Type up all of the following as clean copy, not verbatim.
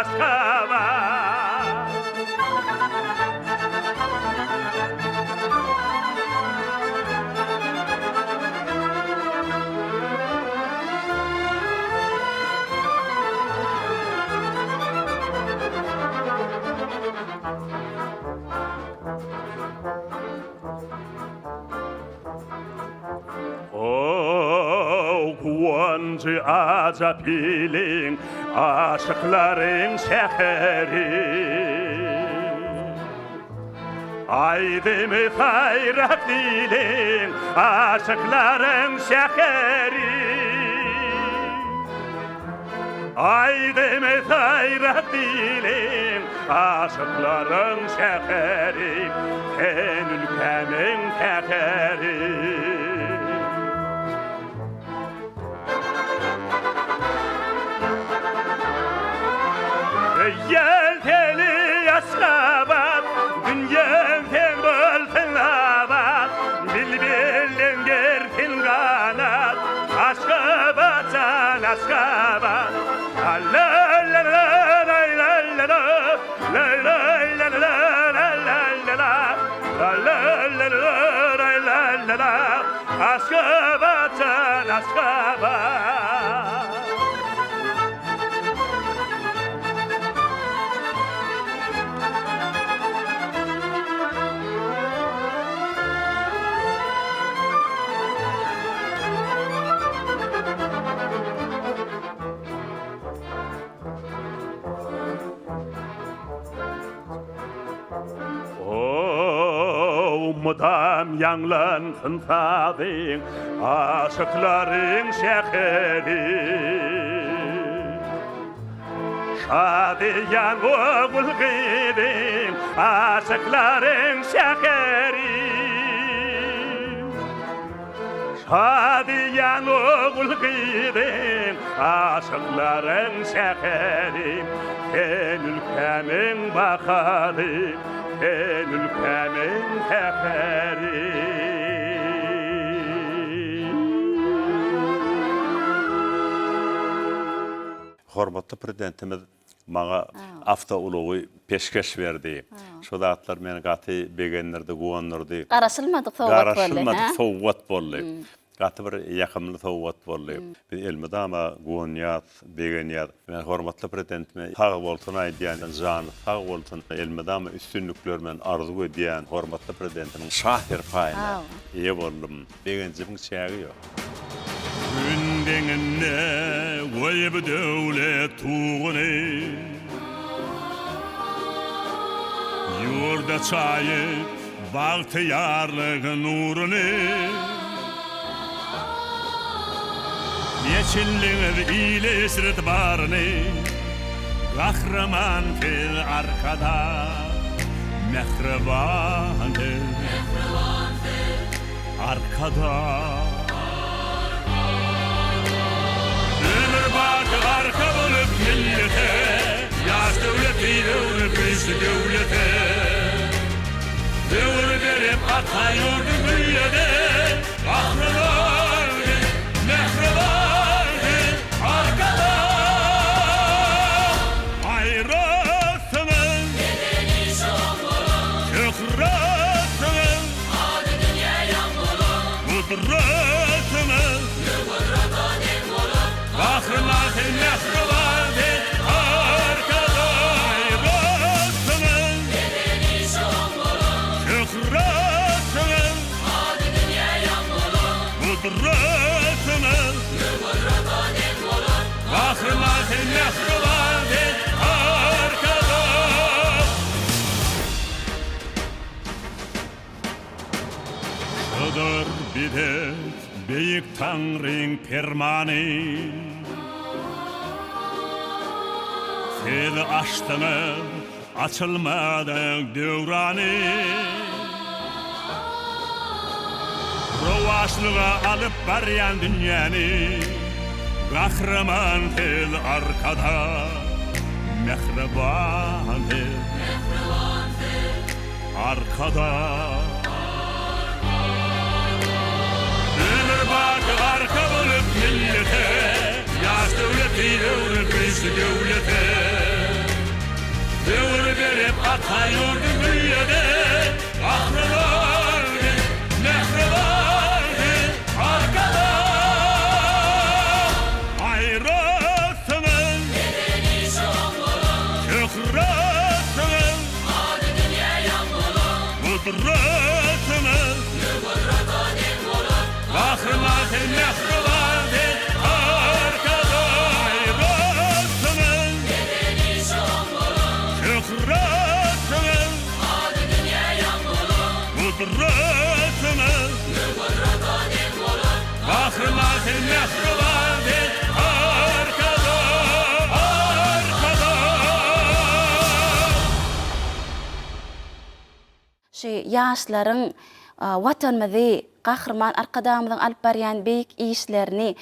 Aşgabat. O guwanjy ajap iliň, aşyklaryň şäheri. Aýdymy saýrak diliň, aşyklaryň şäheri. Aýdymy saýrak diliň, aşyklaryň şäheri, Sen ülkämiň säheri. Söýýän seni Aşgabat, Dünýäm sen bolsun abat, Bilbilden gersin ganat, Aşgabat jan Aşgabat. La-la-la-la-la-la-la-la, La-la-la-la-la-la-la-la, La-la-la-la-la-la-la, Aşgabat jan Aşgabat. O, mydam ýaňlansyn sazyň, Aşyklaryň şäheri. Şadyýan ogul-gyzyň, Aşyklaryň şäheri. Şadyýan ogul-gyzyň, Aşyklaryň şäheri. Sen ülkämiň bahary, Sen ülkämiň säheri. Hormatly Prezidentimiz maňa awtoulagy peşgeş berdi. Şu zatlar meni gaty begendirdi, guwandyrdy. Garaşylmadyk sowgat boldy. Garaşylmadyk sowgat boldy. Gaty bir ýakymly sowgat boldy. Biz elmydama guwanýas, begenýäs. Men hormatly Prezidentime sag bolsun aýdýan, jany sag bolsun, elmydama üstünlikler men arzuw edýän hormatly Prezidentimiň şa serpaýyna eýe boldum. Begenjimiň çägi ýok. Gün deňinde goýup döwlet tuguny, Ýurda çaýyp bagtyýarlyk nuruny. Eçildiňiz ile eşret baryny, Gahryman siz Arkadag, mähriban siz. Arkadag. Ömür baky arka bolup millete, Ýaş döwleti öwrüp güýçli döwlete. Döwür berip ata ýurdy gülleden, Gahryman biz, mähriban biz, Arkadag! Gaýratsyňyz, şöhratsyňyz, Ady dünýä ýaň bolar. Gudratyňyz. Bir gudrata deň bolar. Gahryman sen mähriban sen Arkadag gaýratsyňyz. Eden işi oň bolar. Şöhratsyňyz. Ady dünýä ýaň bolar. Gudratyňyz. Bir gudrata deň bolar. Gahryman sen mähriban sen Arkadag. Şudur bize beýik Taňryň permany. Siz açdyňyz açylmadyk döwrany. Rowaçlyga alyp barýan dünýäni. Gahryman siz Arkadag, mähriban siz. Arkadag. Ömür baky arka bolup millete, Ýaş döwleti öwrüp güýçli döwlete. Ata ýurdum ýene Gahryman Mähriban Arkadag Gaýratyňyz Şöhratyňyz Gudratyňyz Gahryman sen mähriban sen Arkadag Gaýratyňyz Şöhratyňyz Gudratyňyz Gahryman sen mähriban sen Arkadag Arkadag. Şu ýaşlaryň Watanymyzy, Gahryman Arkadagymyzyň alyp barýan beýik işlerini,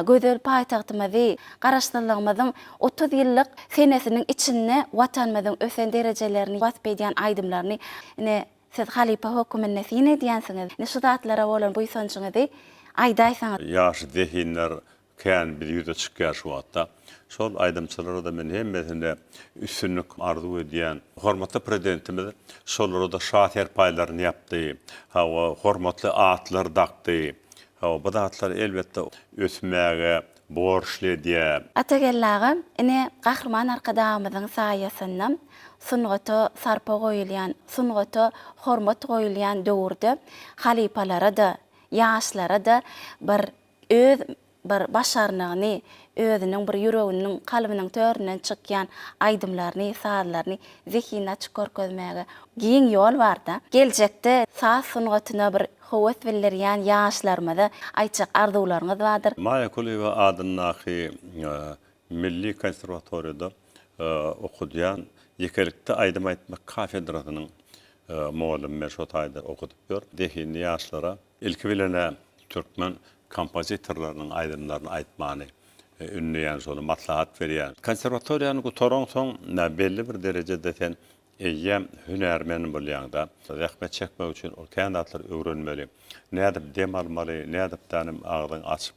gözel paýtagtymyzy, Garaşsyzlygymyzyň 30 ýyllyk senesiniň içinde Watanymyzyň ösen derejelerini wasp edýän aýdymlaryny ine, siz halypa höküminde syn edýänsiňiz. Ine, şu zatlara bolan buýsanjyňyzy aýdaýsaňyz. Ýaş zehinler Kän bir ýüze çykýar şu wagtda. Şol aýdymçylara-da men hemmesine üstünlik arzuw edýän. Hormatly Prezidentimiz şolara-da şa serpaýlaryny ýapdy. Hawa, hormatly atlar dakdy. Hawa, bu zatlar elbetde ösmäge borçly edýär. Atageldi aga, ine, Gahryman Arkadagymyzyň saýasynda sungata sarpa goýulýan, sungata hormat goýulýan döwürde halypalara-da, ýaşlara-da bir öz bir başarnygyny, özüniň bir ýüreginiň, kalbynyň töründen çykýan aýdymlaryny, sazlaryny zehinini açyk görkezmäge giň ýol bar-da. Geljekde saz sungatyna bir höwes bildirýän ýaşlarymyza aýtjak arzuwlaryňyz bardyr. Maýa Kulyýewa adyndaky Milli konserwatoriýada okadýan ýekelikde aýdym aýtmak kafedrasynyň mugallymy men şo taýda okadyp ýör. Zehinli ýaşlara Ilki bilen-ä türkmen kompozitorlarynyň aýdymlaryny aýtmany ündeýän, şony maslahat berýän. Konserwatoriýany gutaraňsoň, belli bir derejede sen eýýäm hünärmen bolýaň-da. Zähmet çekmek üçin ol kän zatlary öwrenmeli. Nädip dem almaly, nädip dänim agzyňy açyp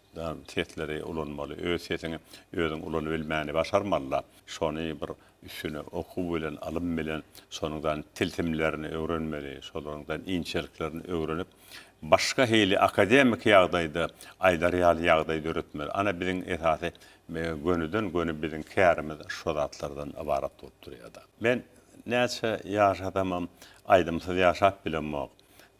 sesleri ulanmaly, öz sesiňi özüň ulanybilmäni başarmaly-da. Şony bir üstüne okuw bilen, ylym bilen şonuňdan tilsimlerini öwrenmeli, şolaryňdan inçeliklerini öwrenip, başga hili akademiki ýagdaýda aýdar ýaly ýagdaý döretmeli. Ana biziň esasy gönüden-göni biziň kärimiz şo zatlardan ybarat bolup durýar-da. Men näçe ýaşasamam aýdymsyz ýaşap bilemok.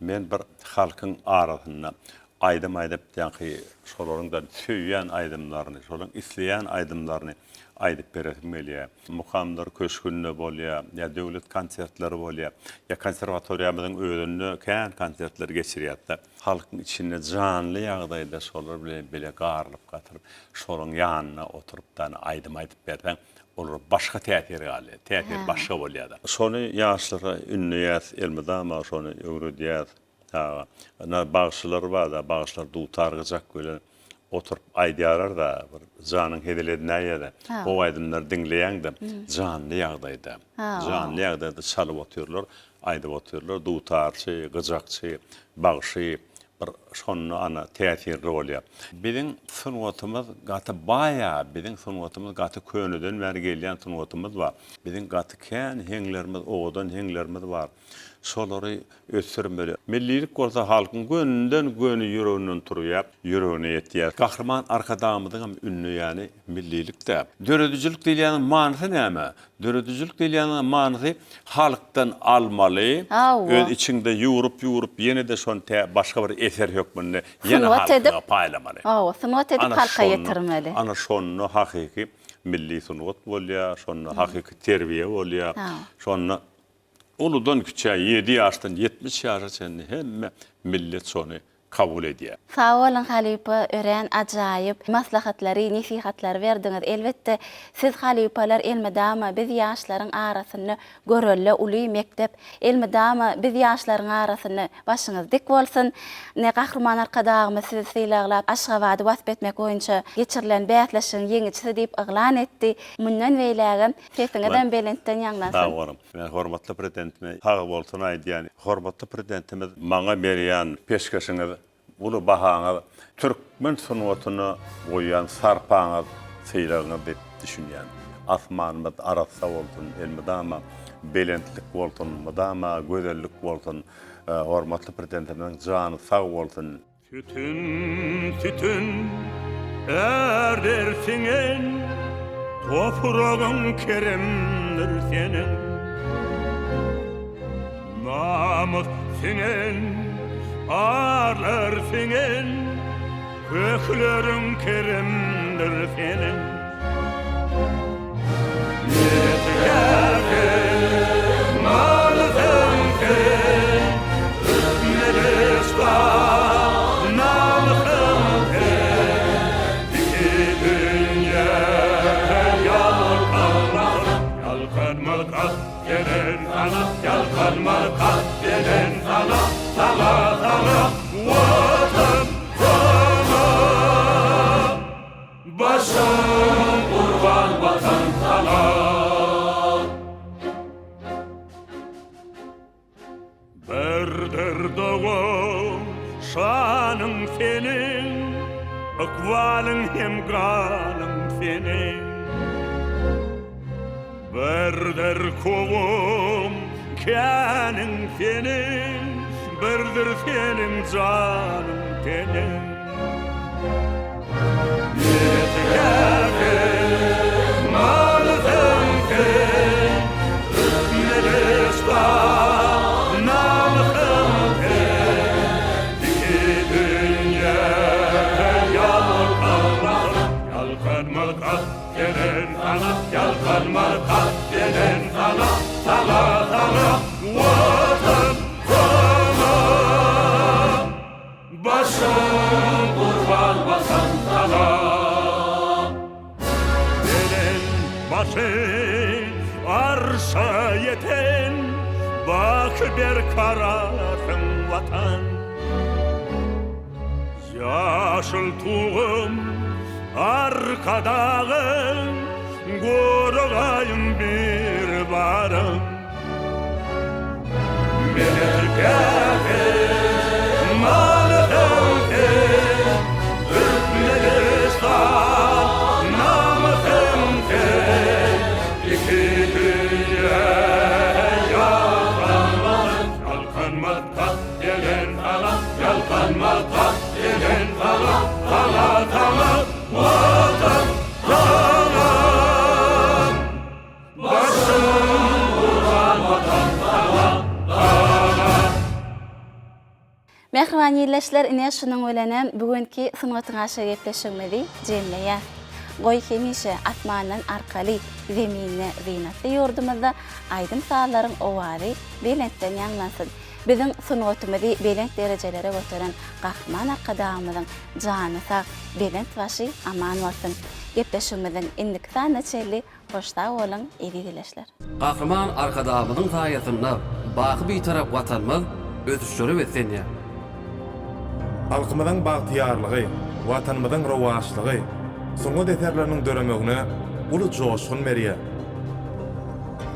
Men bir halkyň arasynda aýdym aýdyp, ýaňky şolaryň-da söýýän aýdymlaryny, şolaryň isleýän aýdymlaryny aýdyp beresim gelýär. Mukamlar köşgünde bolýar, ýa döwlet konsertleri bolýar, ýa konserwatoriýamyzyň özünde kän konsertler geçirýäs-de. Halkyň içinde janly ýagdaýda şolar bilen bile garylyp-gatylyp, şolaryň ýanynda oturyp-da aýdym aýdyp berseň, olara başga täsir galýar, täsir başga bolýar-da. Şony ýaşlara ündeýäs, elmydama şony öwredýäs. Aga, ynha, bagşylar bar-da, bagşylar dutar gyjak bilen oturyp aýdýarlar-da, bir janyň hezil edinäýýär-de. Gowy aýdymlary diňleýäň-de, janly ýagdaýda, janly ýagdaýda çalyp otyrlar, aýdyp otyrlar. Dutarçy, gyjakçy, bagşy bir şonda ana täsirli bolýar. Biziň sungatymyz gaty baý-a, biziň sungatymyz gaty köneden bäri gelýän sungatymyz bar. Biziň gaty kän heňlerimiz, owadan heňlerimiz bar. Şolary ösdürmeli. Millilik bolsa halkyň gönüden-göni ýüreginden turýar, ýüregine ýetýär. Gahryman Arkadagymyzyň hem ündeýäni millilik-dä. Döredijilik diýilýäniň manysy näme? Döredijilik diýilýäniň manysy halkdan almaly, öz içiňde ýugrup-ýugrup ýene-de şony tä başga bir eser hökmünde ýene halkyňa paýlamaly. Hawa, sungat edip halka ýetirmeli. Ana şonda hakyky milli sungat bolýar, şonda hakyky terbiýe bolýar, şonda Uludan kiçä, ýedi ýaşdan 70 ýaşa çenli hemme millet şony kabul edýär. Sag boluň halypa örän ajaýyp maslahatlary nesihatlary berdiňiz elbetde siz halypalar elmydama biz ýaşlaryň arasynda görelde uly mekdep elmydama biz ýaşlaryň arasynda başyňyz dik bolsun ine Gahryman Arkadagymyz sizi sylaglap Aşgabady wasp etmek boýunça geçirilen bäsleşigiň ýeňijisi diýip yglan etdi mundan beýlägem Sesiňizem belentden ýaňlansyn. Sag boluň. Men hormatly Prezidentime sag bolsun aýdýan. Hormatly Prezidentimiz maňa berýän peşgeşiňiz, uly bahaňyz, türkmen sungatyna goýýan sarpaňyz, sylagyňyz diýip düşünýän. Asmanymyz arassa bolsun, elmydama belentlik bolsun, mydama gözellik bolsun. Hormatly Prezidentimiziň jany sag bolsun. Tütün, tütün ärder siňen, Topragyň keremdir seniň. Namys siňen, arlar siňen, Kökleriň keremdir seniň. Başym gurban Watan saňa. Birdir dogan şanyň seniň, Ykbalyň hem ganyň seniň. Birdir kowum käniň seniň, Birdir seniň janyň teniň. Başym gurban Watan saňa. Belent başy arşa ýeten, Baky berkararsyň Watan. Ýaşyl Tugum, Arkadagym, Goragaýyn Biribarym. Mähriban ildeşler ine şunuň bilenem bu günki Sungatyň aşygy gepleşigimizi jemleýäs. Goý hemişe asmandan arkaly, zeminde zynatly ýurdumyzda aýdym-sazlaryň owazy belentden ýaňlansyn. Biziň sungatymyzy belent derejelere göteren Gahryman Arkadagymyzyň jany sag, belent başy aman bolsun! Gepleşigimiziň indiki sanyna çenli hoş sag boluň, eziz ildeşler! Gahryman Arkadagymyzyň saýasynda baky Bitarap Watanymyz ösüşlere beslenýär. Halkymyzyň bagtyýarlygy, Watanymyzyň rowaçlygy sungat eserleriniň döremegine uly joşgun berýär.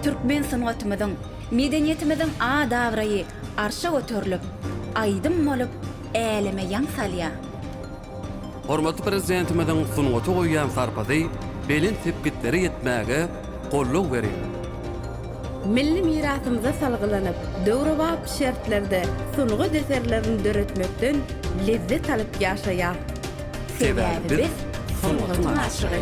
Türkmen sungatymyzyň, medeniýetimiziň at-abraýy arşa göterilip, aýdym bolup äleme ýaň salýar. Hormatly Prezidentimiziň sungata goýýan sarpasy belent sepgitlere ýetmäge goldaw berýär. Milli mirasymyza salgylanyp, döwrebap şertlerde sungat eserlerini döretmekden lezzet alyp ýaşaýar. Sebäbi biz sungatyň aşygy.